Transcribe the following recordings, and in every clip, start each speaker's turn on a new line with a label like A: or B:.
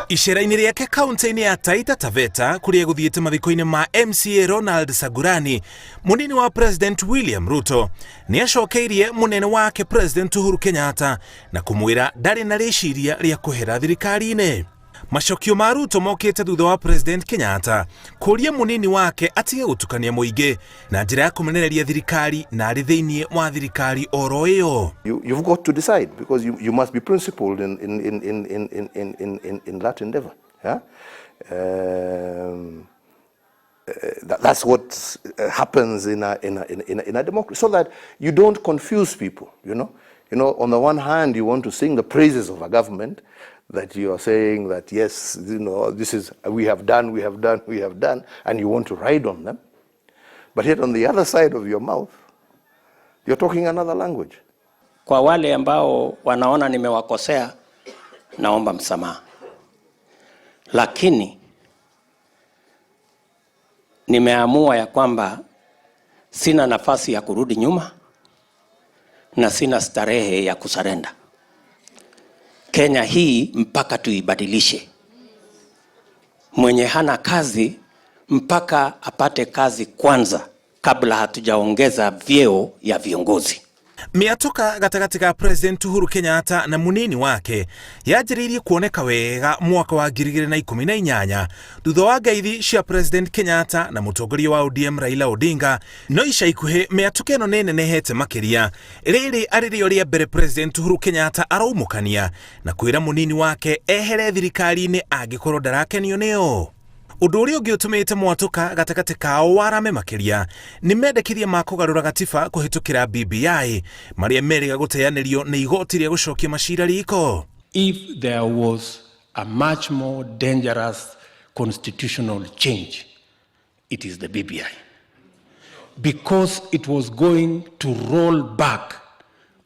A: Icera-inĩ rĩake kaunti-inĩ ya Taita Taveta kũrĩa egũthiĩte mathiko-inĩ ma MCA Ronald Sagurani, mũnini wa President William Ruto nĩ acokeirie mũnene wake President Uhuru Kenyatta na kũmwĩra ndarĩ na rĩciria rĩa kwehera thirikari-inĩ. Macokio ma Ruto mokĩte thutha wa President Kenyatta kũria mũnini wake atige gũtukania mũingĩ na njĩra ya kũmenereria thirikari na arĩ thĩinĩ wa thirikari oro ĩyo.
B: You've got to decide because you must be principled in that endeavor. Yeah? That's what happens in a democracy, so that you don't confuse people. On the one hand, you want to sing the praises of a government, that you are saying that, yes, this is, we have done, we have done, we have done, and you want to ride on them. But yet on the other side of your mouth, you're talking another language.
C: Kwa wale ambao wanaona nimewakosea, naomba msamaha, lakini nimeamua ya kwamba sina nafasi ya kurudi nyuma na sina starehe ya kusurrender. Kenya hii mpaka tuibadilishe. Mwenye hana kazi mpaka apate kazi kwanza kabla hatujaongeza vyeo ya viongozi.
A: Mĩatũka gatagatĩ ka President Uhuru Kenyatta na mũnini wake yanjĩrĩirie kuoneka wega mwaka wa 2018 thutha wa ngeithi cia President Kenyatta na mũtongoria wa ODM Raila Odinga. No ica ikuhĩ mĩatũka ĩno nĩ ĩnenehete makĩria, rĩrĩ arĩ rĩo rĩa mbere President Uhuru Kenyatta araumũkania na kwĩra mũnini wake ehere thirikari-inĩ angĩkorwo ndarakenio nĩyo. Ũndũ ũrĩa ũngĩ ũtũmĩte mwatũka gatagatĩ kao warame makĩria nĩ mendekithia ma kũgarũra gatiba kũhĩtũkĩra BBI marĩa merĩga gũteanĩrio nĩ igoti rĩa gũcokia macira riko.
C: If there was a much more dangerous constitutional change, it is the BBI. Because it was going to roll back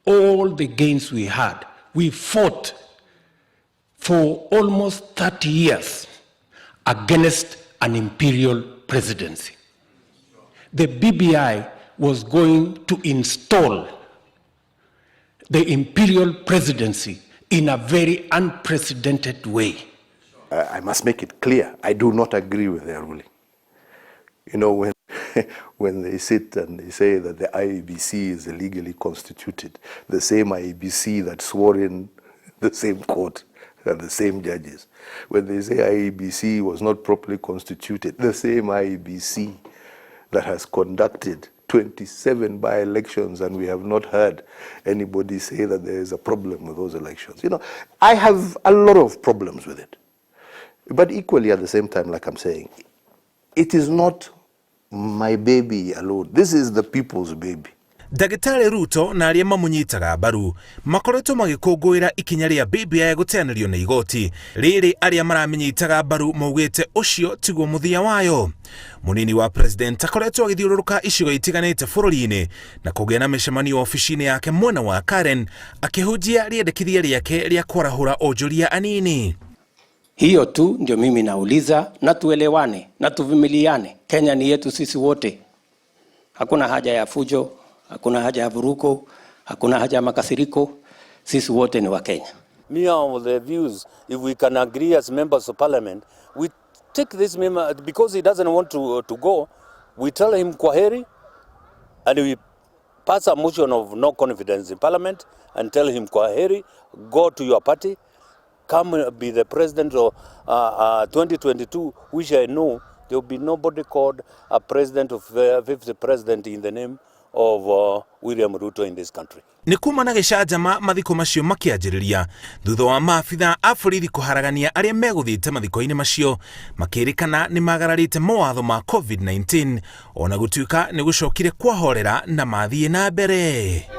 C: all the gains we had. We fought for almost 30 years against an imperial presidency. The BBI was going to install the imperial presidency in a very unprecedented way.
B: I must make it clear, I do not agree with their ruling. When they sit and they say that the IEBC is illegally constituted, the same IEBC that swore in the same court and the same judges. When they say IEBC was not properly constituted, the same IEBC that has conducted 27 by-elections and we have not heard anybody say that there is a problem with those elections. I have a lot of problems with it. But equally at the same time, like I'm saying, it is not my baby alone. This is the people's baby.
A: Ndagĩtarĩ Ruto na arĩa mamũnyitaga mbaru makoretwo magĩkũngũĩra ikinya rĩa BBI gũteanĩrio nĩ igoti rĩrĩ. Arĩa maramĩnyitaga mbaru maugĩte ũcio tiguo mũthia wayo. Mũnini wa president akoretwo agĩthiũrũrũka icigo itiganĩte bũrũri-inĩ na kũgĩa na mĩcemanio obici-inĩ yake mwena wa Karen akĩhunjia rĩendekithia rĩake rĩa kwarahũra onjoria anini.
C: Hiyo tu ndio mimi nauliza, na tuelewane na tuvumiliane. Kenya ni yetu sisi wote. Hakuna haja ya fujo, hakuna haja ya vurugu, hakuna haja ya makasiriko. Sisi wote ni Wakenya.
D: Me of the views, if we can agree as members of parliament, we take this member, because he doesn't want to go, we tell him kwaheri, and we pass a motion of no confidence in parliament and tell him kwaheri, go to your party, come be the president of 2022, which I know there will be nobody called a president of fifth president in the name of William Ruto in this country.
A: Nĩ kuma na gĩcanjama mathiko macio makĩanjĩrĩria thutha wa maabitha a borithi kũharagania arĩa megũthiĩte mathiko-inĩ macio makĩrĩkana nĩ magararĩte mawatho ma COVID-19, ona gũtuĩka nĩ gũcokire kwahorera na mathiĩ na mbere.